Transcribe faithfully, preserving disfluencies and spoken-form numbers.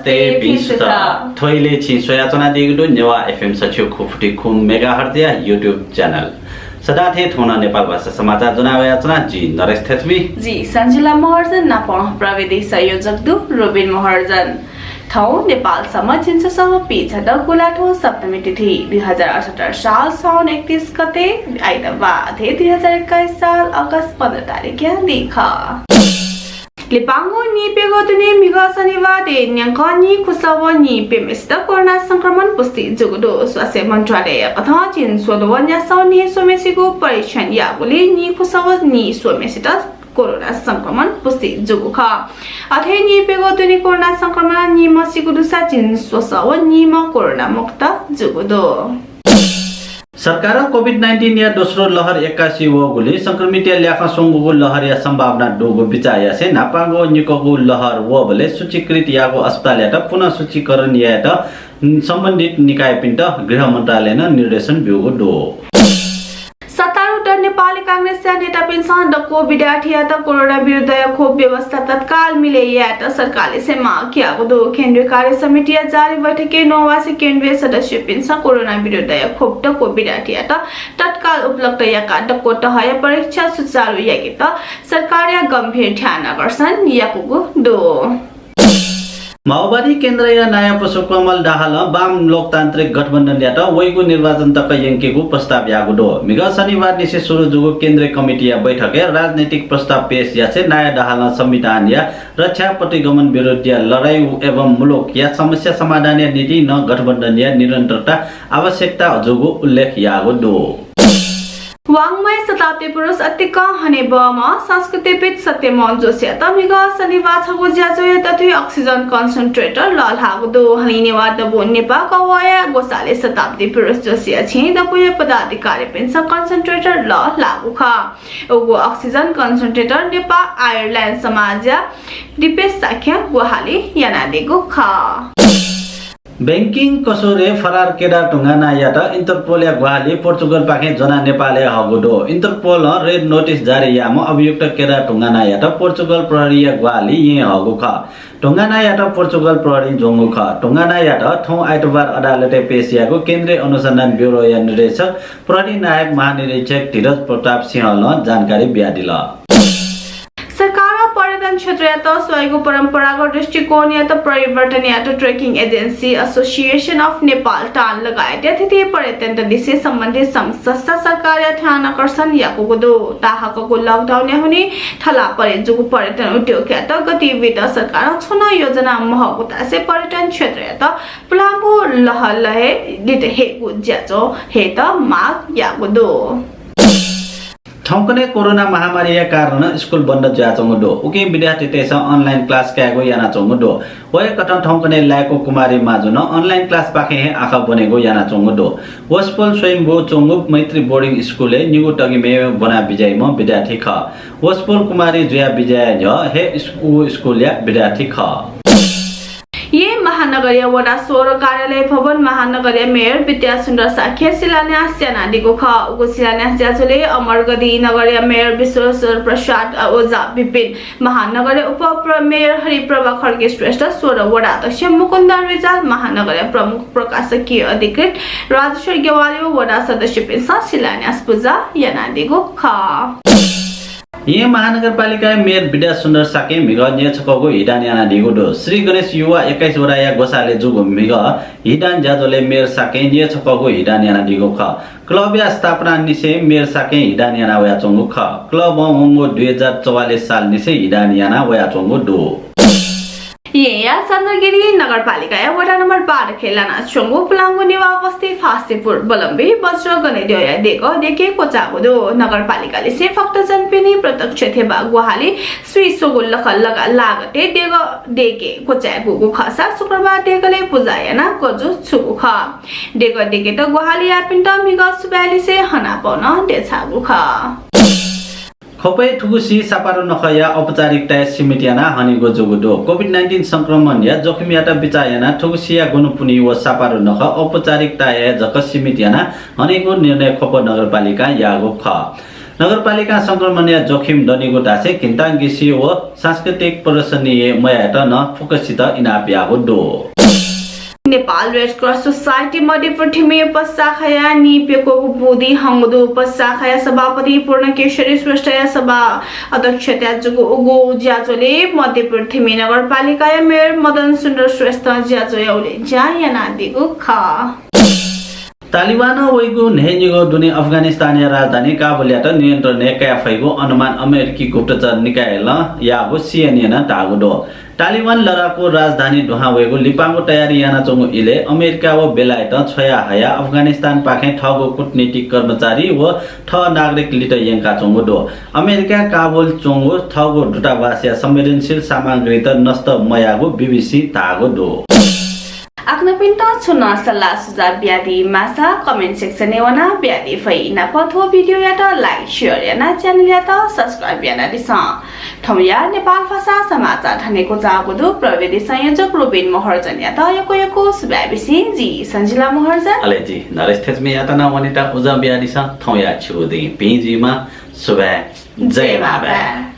ते भिं सुथ। थ्व इलय् छिं स्वयाच्वनादीगु दु नेवाः एफएम सच्छि खुफुति खुम मेगाहर्जया YouTube च्यानल। सदां थें थौं नं नेपाल भाषा समाचार ज्वना वयाच्वना जि नरेश थेच्मी। जि सञ्जिला महर्जन नाप प्रविधि संयोजक दु रोबिन महर्जन। थौं नेपाल सम्बत झिंछसः पीछदँ गुंलाथ्व सप्तमी तिथि दुई हजार अठहत्तर साल साउन एकतीस गते आइतबाः, अथे दुई हजार एक्काइस साल अगस्त पन्ध्र तारिखया दिं खः। लिपांगु नीप्यघौ दुने म्हिगः शनिबार दँय् न्यंकं नीखुसः व नीप्यम्हेसित कोरोना संक्रमण पुष्टि जूगु दु। स्वास्थ्य मन्त्रालयया कथं झिंस्वदँ व न्यासः नीस्वम्हेसिगु परीक्षण याःगुलिं नीखुसः व नीस्वम्हेसित कोरोना संक्रमण पुष्टि जूगु खः। अथे नीप्यघौ दुने कोरोना संक्रमणं नीम्ह सीगु दुसा झिंस्वसः व नीम्ह कोरोना मुक्त जूगु दु। सरकारं कोभिड नाइन्टिनया दोस्रो लहर एक्कासि वःगुलिं संक्रमितया ल्याखं स्वंगूगु लहरया सम्भावना दुगु बिचाः यासें न्हापांगु व निक्वःगु लहर वःबलय् सूचीकृत याःगु अस्पतालयात पुनः सूचीकरण यायेत सम्बन्धित निकायपिन्त गृह मन्त्रालयनं निर्देशन ब्यूगु दु। सत्तारूढ दल नेपाली कांग्रेसया नेतापिन्सं दक्व विद्यार्थीयात कोरोना विरुद्धया खोप व्यवस्था तत्काल मिलय् यायेत सरकारलिसे माग याःगु दु। केन्द्रीय कार्य समितिया जारी बैठकय् नवासी केन्द्रीय सदस्यपिन्सं कोरोना विरुद्धया खोप दक्व विद्यार्थीयात तत्काल उपलब्ध याकाः दक्व तहया परीक्षा सुचारु याकेत सरकारया गम्भीर ध्यानाकर्षण याकूगु दु। माओवादी केन्द्रया नायः पुष्पकमल दाहालं वाम लोकतान्त्रिक गठबन्धनयात वइगु निर्वाचन तक यंकेगु प्रस्ताव याःगु दु। म्हिगः शनिबार निसें सुरु जूगु केन्द्रीय कमिटीया बैठकय् राजनैतिक प्रस्ताव पेश यासें नायः दाहालं संविधानया रक्षा, प्रतिगमन विरुद्धया लडाइँ एवं मुलुकया समस्या समाधानया निंतिं नं गठबन्धनया निरन्तरता आवश्यकता जूगु उल्लेख याःगु दु। वाङ्मय शताब्दी पुरुष अतिकं हनेबहःम्ह संस्कृतिविद् सत्यमोहन जोशीयात म्हिगः शनिबार छगू ज्याझ्वःया दथुइ oxygen concentrator लःल्हाःगु दु। हलिं नेवाः दबू नेपाः कवःया ग्वसालय् शताब्दी पुरुष जोशीया छेँय् दबूया पदाधिकारीपिन्सं concentrator लःल्हाःगु खः। उगु oxygen concentrator नेपाः आयरल्याण्ड समाजया दिपेश शाक्यं ग्वाहालि यानादीगु खः। बैंकिङ कसुरय् फरार केदार ढुङ्गानायात इन्टरपोलया ग्वाहालि पोर्चुगलपाखें ज्वनाः नेपालय् हःगु दु। इन्टरपोलं red notice जारी याःम्ह अभियुक्त केदार ढुङ्गानायात पोर्चुगल प्रहरीया ग्वाहालि येँ हःगु खः। ढुङ्गानायात पोर्चुगल प्रहरीं ज्वंगु खः। ढुङ्गानायात थौं आइतबार अदालतय् पेश याःगु केन्द्रीय अनुसन्धान ब्युरोया निर्देशक प्रहरी नायब महानिरीक्षक धीरज प्रताप सिंहलं जानकारी बियादिल। सरकारं पर्यटन क्षेत्रयात स्वयेगु परम्परागत दृष्टिकोणयात परिवर्तन यायेत Trekking Agency Association of Nepal, टान लगायतया थीथी पर्यटनत लिसे सम्बन्धित संघ संस्था सरकारया ध्यानाकर्षण याकूगु दु। ताहाकःगु lockdown-या हुनिं थलापरि जूगु पर्यटन उद्योगयात गति बीत सरकारं छुं नं योजना महःगु धासें पर्यटन क्षेत्रयात पुलांगु लहलय् लित हयेगु ज्याझ्वः हयेत माग याःगु दु। थौंकन्हय् कोरोना महामारीया कारणं स्कुल बन्द जुयाच्वंगु दु। उकिं विद्यार्थीतय्सं online class कायेगु यानाच्वंगु दु। वय्कलं थौंकन्हय् लाय्कू कुमारी माजुं online class पाखें हे आखः ब्वनेगु यानाच्वंगु दु। वसपोल स्वयम्भू च्वंगु मैत्री boarding स्कुलय् निगू तगिमय् ब्वना बिज्याइम्ह विद्यार्थी खः। वसपोल कुमारी जुया बिज्याया न्ह्यः हे स्कु-, उ स्कुलया विद्यार्थी खः। येँ महानगरया वडा सोह्र कार्यालय भवन महानगरया मेयर विद्यासुन्दर शाक्यं शिलान्यास यानादीगु खः। उगु शिलान्यास ज्याझ्वलय् अमरगढी नगरया मेयर विश्वेश्वर प्रसाद ओझा विपिन, महानगरया उपप्र-, मेयर हरिप्रभा खड्गी श्रेष्ठ, सोह्र वडा अध्यक्ष मुकुन्द रिजाल, महानगरया प्रमुख प्रशासकीय अधिकृत राजेश्वर ज्ञवाली व वडा सदस्यपिन्सं शिलान्यास पुजा यानादीगु खः। येँ महानगरपालिकाया मेयर विद्यासुन्दर शाक्यं म्हिगः न्यय्छकःगु हिदान यानादीगु दु। श्री गणेश युवा एक्काइस वडाया ग्वसालय् जूगु म्हिगः हिदान ज्याझ्वलय् मेयर शाक्यं न्यय्छकःगु हिदान यानादीगु खः। क्लबया स्थापनानिसें मेयर शाक्यं हिदान याना वयाच्वंगु खः। क्लबं वंगु दुई हजार चौवालिस सालनिसें हिदान याना वयाच्वंगु दु। येँया चन्द्रगिरी नगरपालिकाया वडा नम्बर बाह्र खँय् लानाच्वंगु पुलांगु नेवाः बस्ती, फास्तेपुर, बलम्बी, बज्र गणेद्यःया देगः देके क्वचाःगु दु। नगरपालिकालिसें भक्तजनपिनि प्रत्यक्ष ध्यबा ग्वाहालि स्वीस्वंगु लखा लगा लागतय् देगः देके क्वचायेगु खःसा शुक्रबार देगलय् पुजा यानाः गजु छूगु खः। देगः देकेत ग्वाहालि याःपिन्त म्हिगः सुभाय् लिसे हनापौ नं देछाःगु खः। ख्वपय् थुगुसी सापारु नखःया औपचारिकताय् सीमित यानाः हनेगु जूगु दु। कोभिड नाइन्टिन संक्रमणया जोखिमयात बिचाः यानाः थुगुसीया गुनुपुन्हि व सापारु नखः औपचारिकताय् जक सीमित यानाः हनेगु निर्णय ख्वप नगरपालिकां याःगु खः। नगरपालिकां संक्रमणया जोखिम दनिगु धासें घिन्तांगिसी व सांस्कृतिक प्रदर्शनी मयायेत नं फुक्कसित इनाप याःगु दु। नेपाल रेड क्रस सोसाइटी मध्यपृथ्वी उपशाखाया नीप्यक्वःगु बुँदे हंगु दु। उपशाखाया सभापति पूर्णकेशरी श्रेष्ठया सभा अध्यक्षताय् जूगु उगु ज्याझ्वलय् मध्यपृथ्वी नगरपालिकाया मेयर मदन सुन्दर श्रेष्ठं ज्याझ्वःया उलेज्या यानादीगु खः। तालिबानं वइगु न्हय्‌निगः दुने अफगानिस्तानया राजधानी काबुलयात नियन्त्रणय् काये फइगु अनुमान अमेरिकी गुप्तचर निकायलं याःगु सीएनएनं धाःगु दु। तालिबान लडाकू राजधानी दुहां वयेगु लिपांगु तयारी यानाच्वंगु इलय् अमेरिका व बेलायतं छ्वया हयाः अफगानिस्तानपाखें थःगु कूटनीतिक कर्मचारी व थः नागरिक लित यंकाच्वंगु दु। अमेरिकां काबुल च्वंगु थःगु दूतावासया संवेदनशील सामग्रीत नष्ट मयाःगु बीबीसीं धाःगु दु। आखनपिन्त छुं नं सल्लाह सुझाव बियादी माःसा comment section-य् वनाः बियादी फइ। नाप थ्व video-यात like, share यानाः channel-यात subscribe यानादिसँ। थौंया नेपाल भाषा समाचार थन हे क्वचाःगु दु। प्रविधि संयोजक रुबिन महर्जनयात यक्व यक्व सुभाय् बिसें जि सञ्जिला महर्जन। अले जि नरेश थेच्मीयात नं वनेत उजं बियादिसँ। थौंया छिगु दिं भिं जुइमा। सुभाय्। जय मांभाय्।